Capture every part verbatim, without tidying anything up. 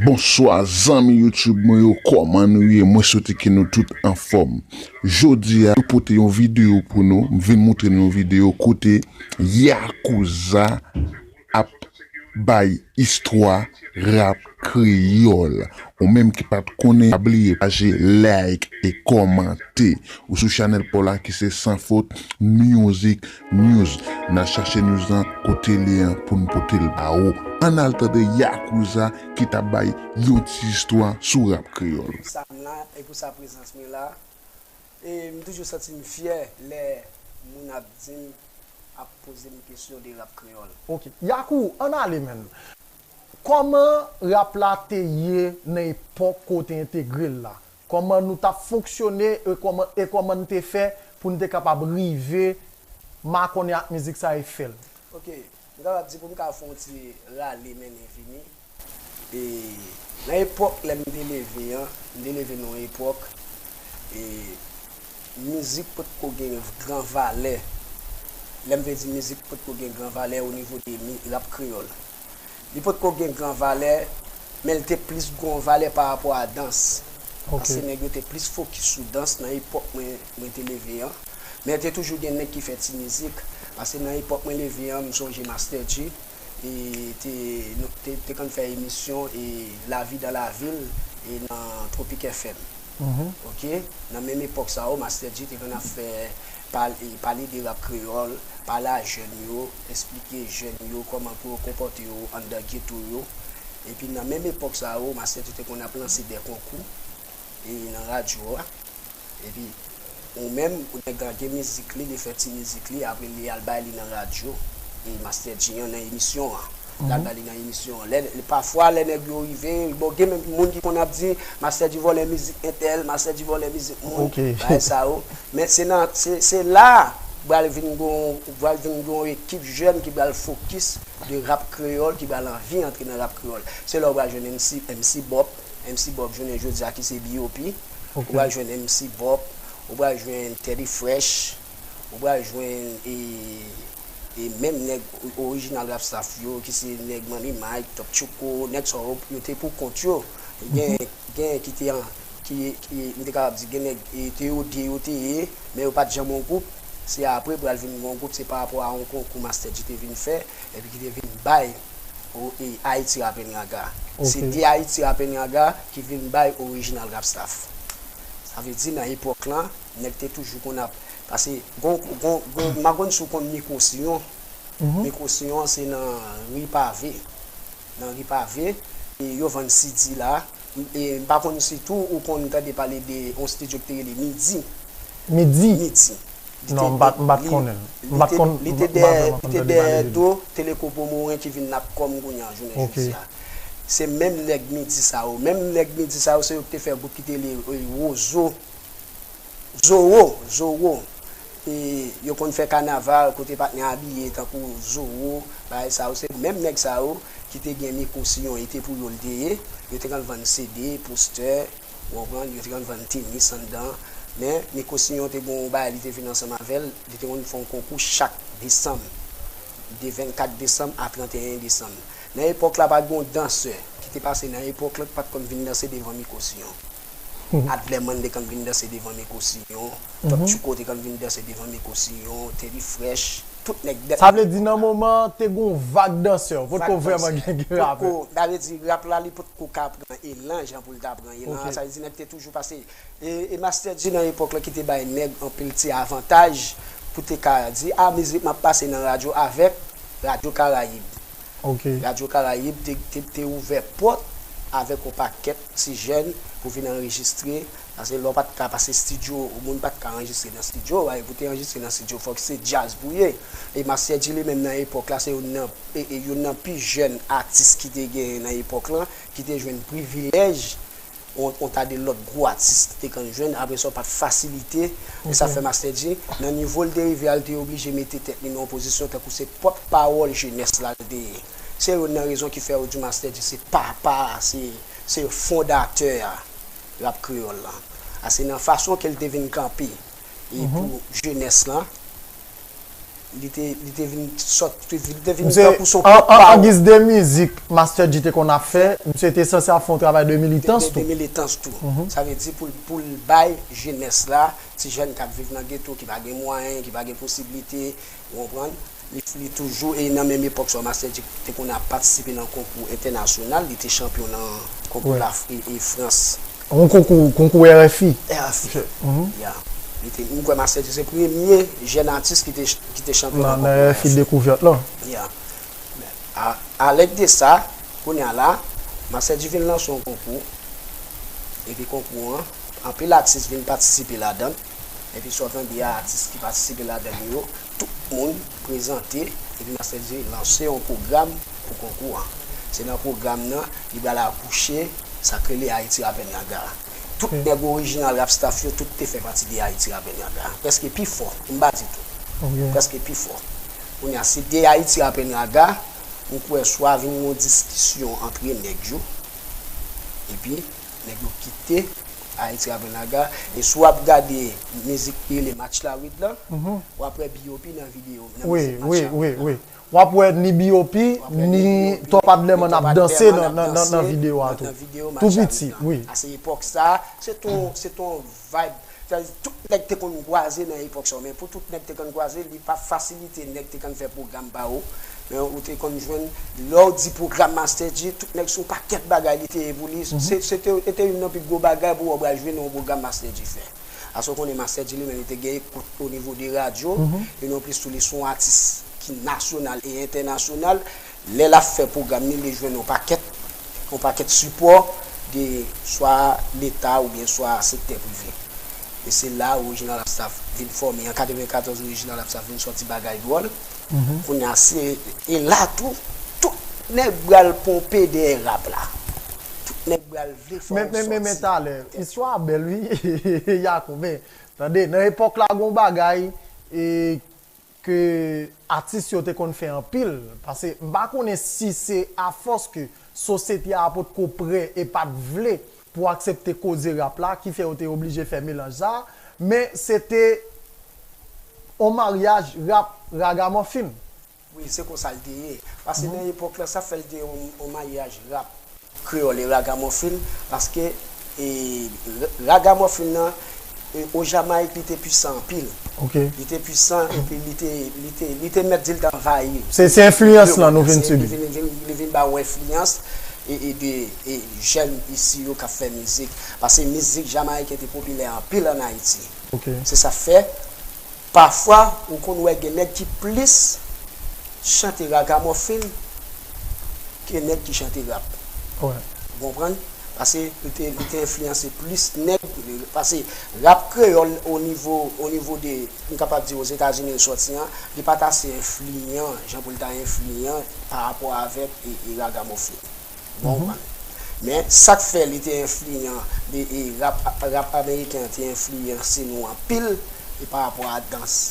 Bonswa zanmi YouTube mwen yo, kòman nou ye? Mwen swete ke nou tout anfòm. Jodi a, mwen pote yon videyo pou nou, m vin montre nou yon videyo kote Yakuza ap bay istwa rap kreyòl. Ou menm ki pa t konnen, pa bliye pataje, like e kòmante. Ou sou chanèl pa w la ki se Sans Faute Music News. N a chache news lan kote l ye an pou n pote l ba ou. Ann al tande Yakuza ki t ap bay yon ti istwa sou rap kreyòl. Sa m la, e pou sa prezans mwen la. E m toujou santi m fyè lè moun ap di m, ap poze m kesyon de rap kreyòl. Ok. Yakou, ann ale, menn. Kòman rap la te ye nan epòk ke w te entegre l la? Kòman nou t ap fonksyone e kòman, e kòman n te fè pou n te kapab rive makonnen ak mizik sa e fè l? Ok, m kapab di pou m ka fè yon ti rale mennen vini. E nan epòk lè m te leve an, m te leve nan yon epòk, e mizik potko gen gran valè. Lè m vle di mizik potko gen gran valè o nivo de mi-, rap kreyòl. Li potko gen gran valè, men l te plis gen yon valè pa rapò a dans. Ok. Paske nèg yo te plis fokis sou dans nan epòk mwen, mwen te leve an. Men te toujou gen nèg ki fè ti mizik. Paske nan epòk mwen leve an, m sonje Master G, e te, nou, te, te konn fè emisyon, e Lavi dan lavil, e nan Tropic F M. Mhm. Ok? Nan menm epòk sa yo, Master G te konn ap fè pal-, e pale de rap kreyòl, pale a jèn yo, eksplike jèn yo kòman pou yo konpòte yo anndan geto yo. Epi nan menm epòk sa yo, Master G te konn ap lanse de konkou, e nan radyo a. Epi, ou menm, ou nèg la gen mizik li, li fè ti mizik li, apre li al bay li nan radyo, e Master G an nan emisyon an. Li al bay li nan emisyon an. Lè, lè, pafwa, lè nèg yo rive, bon, gen menm moun ki konn ap di, Master G vòlè mizik entèl, Master G vòlè mizik moun, ok, bagay sa yo. Men se nan, se, se la, pral vin gon, pral vin gon ekip jèn ki pral fokis de rap kreyòl, ki pral anvi antre nan rap kreyòl. Se la ou pral jwenn M C, M C Bob, M C Bob jounen jodi a ki se B O P. Ok. Ou pral jwenn M C Bob, ou pral jwenn Teddy Fresh, ou pral jwenn, e, e menm nèg o-, orijinal rap staff yo, ki se nèg Manmi Mike, Top Tchouko, nèg sa yo, yo te pou kont yo. Gen, gen ki te an, ki, ki, m te kapab di, gen nèg, e, te yo de yo te ye, men yo pa t janm yon gwoup. Se apre pral vin yon gwoup, se pa rapò a yon konkou Master G te vin fè, epi ki te vin bay o, e, Ayiti Rap and Raga. Ok. Se de Ayiti Rap and Raga ki vin bay orijinal rap staff. Sa vle di nan epòk lan, nèg te toujou konn ap, paske gon, gon, gon, m pa konn si w konn Mikwo Siyon. Mhm. Mikwo Siyon se nan ri Pave. Nan ri Pave, e yo vann C D la. E m pa konn si tou ou konn tande pale de yon estidyo ki te rele Midi. Midi? Midi. Li non, te, m pa t, m pa t li, konnen l. M pa t konn, li te m pa, m pa dèyè, vrèman li konn te tande pale dèyè de li. Do Teleco Pomoren ki vin Natcom kounye a, jounen jodi a. Ok. Se menm nèg Midi sa yo. Menm nèg Midi sa yo, se yo ki te fè gwoup ki te rele, e, Wozo. Zoro, Zoro. E yo konn fè kanaval, kote patnè abiye tankou Zoro, bagay sa yo. Se menm nèg sa yo ki te gen Mikwo Siyon, e te pou yo l te ye. Yo te konn vann C D, postè, ou konprann, yo te konn vann tenis anndan. Men, Mikwo Siyon te gen yon bagay, li te vin ansanm avè l, li te konn fè yon konkou chak desanm. De vennkat desanm a trannteyen desanm. Nan epòk la, pa t gen yon dansè ki te pase nan epòk la ki pa t konn vin danse devan Mikwo Siyon. Adlerman te konn vin danse devan Mikwo Siyon, Top Tchouko te konn vin danse devan Mikwo Siyon, Teddy Fresh, tout nèg dèt. Sa vle di nan moman an, te gen yon vag dansè, potko vrèman gen, gen rapè. Potko, sa vle di, rap la, li potko ka pran elan, jan pou l ta pran elan an. Ok. Sa vle di, nèg te toujou pase. E, e Master G nan epòk la ki te bay nèg anpil ti avantaj pou te ka di, a, mizik m ap pase nan radyo avèk Radyo Karayib. Ok. Radyo Karayib te, te, te ouvè pòt avèk yon pakèt ti jèn pou vin anrejistre, paske lè w pa t ka pase estidyo, moun pa t ka anrejistre nan estidyo, e pou te anrejistre nan estidyo, fòk se djaz pou ye. E Master G li menm nan epòk la, se youn nan, e, e youn nan pi jèn atis ki te genyen nan epòk lan, ki te jwenn privilèj yon, yon ta de lòt gwo atis te konn jwenn, apre sa, w pa t fasilite. E sa fè Master G, nan nivo l te rive a, l te oblije mete tèt li nan yon pozisyon tankou se pòtpawòl jenès la l te ye. Se youn nan rezon ki fè yo di Master G se papa a, se, se fondatè a rap kreyòl la. A se nan fason ke l te vin kanpe e pou jenès lan, Li te, li te vin sòt, li te vin tankou se yon pòtpawòl. An giz de mizik Master Dji te konn ap fè, misye te sanse ap fè yon travay de militans tou. De militans tou. Sa vle di pou, pou l bay jenès la, ti jèn k ap viv nan geto, ki pa gen mwayen, ki pa gen posiblite, ou konprann? Li, li toujou, e nan menm epòk sa, Master Dji te konn ap patisipe nan konkou entènasyonal, li te chanpyon nan konkou Lafri-, e, Frans. Yon konkou, konkou R F I. R F I. Ya. Li te, m kwè Master Dji se premye jèn atis ki te, ki te chanpyon nan konkou R F I. Nan R F I Dekouvèt lan. Ya. A, alèk de sa, kounye a la, Master Dji vin lanse yon konkou. Epi konkou an, anpil atis vin patisipe ladan l. Epi sa w tande a, atis ki patisipe ladan l yo, tout moun prezante, epi Master Dji lanse yon pwogram pou konkou an. Se nan pwogram nan, li pral akouche, sa k rele Ayiti Rapè Nyaga. Tout nèg orijinal Rap Staff yo, tout te fè pati de Ayiti Rapè Nyaga. Prèske pi fò, pou m pa di tout. Prèske pi fò. Kounye a, se de Ayiti Rapè Nyaga, m kwè swa vin yon diskisyon antre nèg yo, epi nèg yo kite Ayiti Rapè Nyaga. E si w ap gade mizik ki rele Match Lawid lan, w ap wè B O P nan videyo, nan mizik Match Lawid lan. W ap wè ni B O P, ni Top Adlerman ap danse nan, nan, nan, nan videyo a tou. Tou piti, wi. A se epòk sa, se ton, se ton vibe. Sa vle di, tout nèg te konn kwaze nan epòk sa, men pou tout nèg te konn kwaze, li pa fasilite nèg te konn fè pwogram pa yo. Men ou te konn jwenn, lè w di pwogram Master Dji, tout nèg se yon pakèt bagay li te ye pou li. Se, se te, se te youn nan pi gwo bagay pou w pral jwe nan yon pwogram Master Dji fè. Paske w konnen Master Dji li menm li te gen ekout o nivo de radyo, e non plis tou li se yon atis ki nasyonal e entènasyonal. Lè l ap fè pwogram li, li jwenn yon pakèt, yon pakèt sipò de swa Leta oubyen swa sektè prive. E se la Original Rap Staff vin fòme. An katrevenkatòz, Original Rap Staff vin sòti Bagay Dwòl. Kounye a, se, e la tou, tout nèg pral ponpe dèyè rap la. Tout nèg pral vle fè yon sòti. Men, men, men, men talè, istwa a bèl, wi, Yako, men, tande, nan epòk la, gon bagay, e, ke atis yo te konn fè anpil, paske m pa konnen si se afòs ke sosyete a potko prè e pa t vle pou aksepte koze rap la, ki fè yo te oblije fè melanj sa, men se te yon maryaj rap ragamòfin. Wi, se konsa l te ye. Paske nan epòk la, sa fè l te yon, yon maryaj rap kreyòl e ragamòfin, paske, e, ra-, ragamòfin nan, e, o Jamayik, li te pwisan anpil. Li te pwisan, epi li te, li te, li te mèt di l t anvayi. Se, se enfliyans lan nou vin sibi. Li vin, vin, li vin ba w enfliyans, e, e de, e jèn isi yo k ap fè mizik. Paske mizik jamayiken te popilè anpil ann Ayiti. Se sa k fè, pafwa, ou konn wè gen nèg ki plis chante ragamòfin ke nèg ki chante rap. Ou konprann? Paske li te, li te enfliyanse plis nèg, paske rap kreyòl o nivo, o nivo de, m kapab di Ozetazini l sòti an, li pa t ase enfliyan, jan pou l ta enfliyan pa rapò avèk, e, e ragamòfin. Ou konprann? Men, sa k fè li te enfliyan, li, e, rap, rap ameriken an te enfliyanse nou anpil, e pa rapò a dans.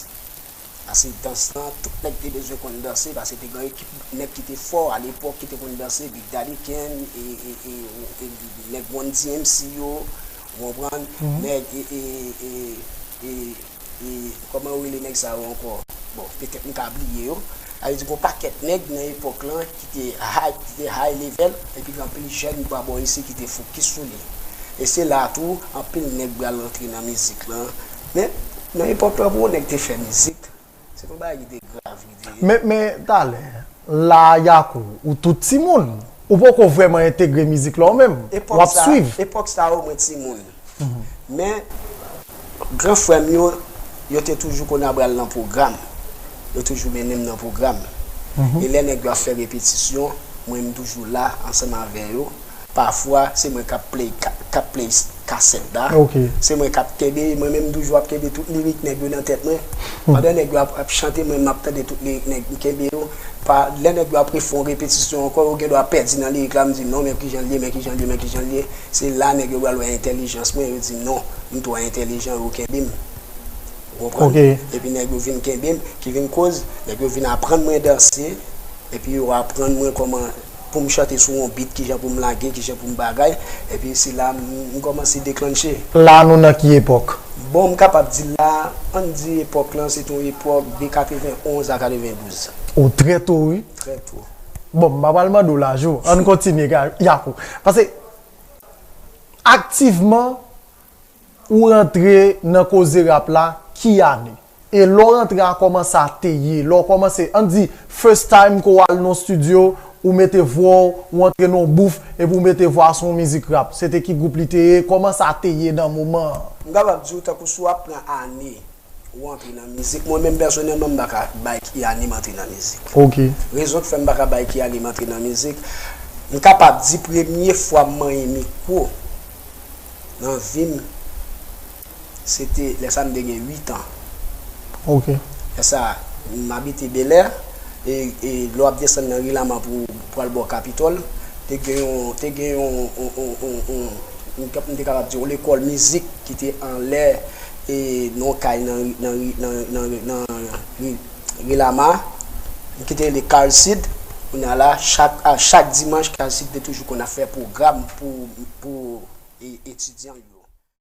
Paske dans lan, tout nèg te bezwen konn danse, paske te gen ekip nèg ki te fò alepòk ki te konn danse, Big Daddy Kane, e, e, e, e, e nèg Run D M C yo, ou konprann? Nèg, e, e, e, e, e, kòman yo rele nèg sa yo ankò? Bon, petèt m ka bliye yo. Sa vle di, gon pakèt nèg nan epòk lan ki te high, ki te high level, epi gen anpil jèn bò isi ki te fokis sou li. E se la tou, anpil nèg pral rantre nan mizik lan. Men, nan epòk lan, pou yon nèg te fè mizik, se te yon bagay ki te grav, li te ye. Men, men, talè, la, Yako, ou tout timoun. Ou poko vrèman entegre mizik la ou menm. W ap swiv. Epòk sa yo, mwen timoun. Men, gran frè m yo, yo te toujou konn ap pral nan pwogram. Yo toujou mennen m nan pwogram. E lè nèg yo ap fè repetisyon, mwen m toujou la ansanm avè yo. Pafwa, se mwen k ap play, k ap, k ap play kasèt la. Se mwen k ap kenbe, mwen menm m toujou ap kenbe tout lirik nèg yo nan tèt mwen. Pandan nèg yo ap, ap chante, mwen m ap tande tout lirik nèg, m kenbe yo. Pa, lè nèg yo ap refè yon repetisyon ankò, yo gendwa pèdi nan lirik la, m di, "Non, men kijan l ye, men kijan l ye, men kijan l ye." Se la nèg yo pral wè entèlijans mwen, yo di, "Non, m twò entèlijan, yo kenbe m." Ou konprann? Epi nèg yo vin kenbe m, ki vin koz, nèg yo vin aprann mwen danse, epi yo aprann mwen kòman pou m chante sou yon beat, kijan pou m lage, kijan pou m bagay, epi se la m, m kòmanse deklanche. La nou nan ki epòk? Bon, m kapab di la, Ann di epòk lan, se te yon epòk de katrevenn onz a katrevendouz. Ou trè to, wi. Trè to. Bon, m pa pral mande w laj ou. Ann kontinye, Yako. Paske, aktivman, ou rantre nan koze rap la, ki ane? E lè w rantre a, kòman sa te ye? Lè w kòmanse, ann di, first time ke w al nan yon studio, ou mete vwa w, ou antre nan yon bouf, epi w mete vwa sou yon mizik rap. Se te ki gwoup li te ye? Kòman sa te ye nan moman an? M kapab di w tankou si w ap pran ane ou antre nan mizik, mwen menm pèsonèlman, m pa ka bay ki ane m antre nan mizik. Ok. Rezon ki fè m pa ka bay ki ane m antre nan mizik, m kapab di premye fwa m manyen mikwo nan vi m, se te lè sa m te gen uit an. Ok. Lè sa, m abite Bèlè, e, e lè w ap desann nan ri Lama pou, pou al bò Kapitòl, te gen yon, te gen yon, yon, yon, yon, yon, m te kapab di yon lekòl mizik ki te anlè e nan yon kay nan, nan, nan, nan, nan ri, ri Lama, ki te rele Carl Seed. Kounye a la, chak, a chak dimanch, Carl Seed te toujou konn ap fè pwogram pou, pou e, etidyan yo.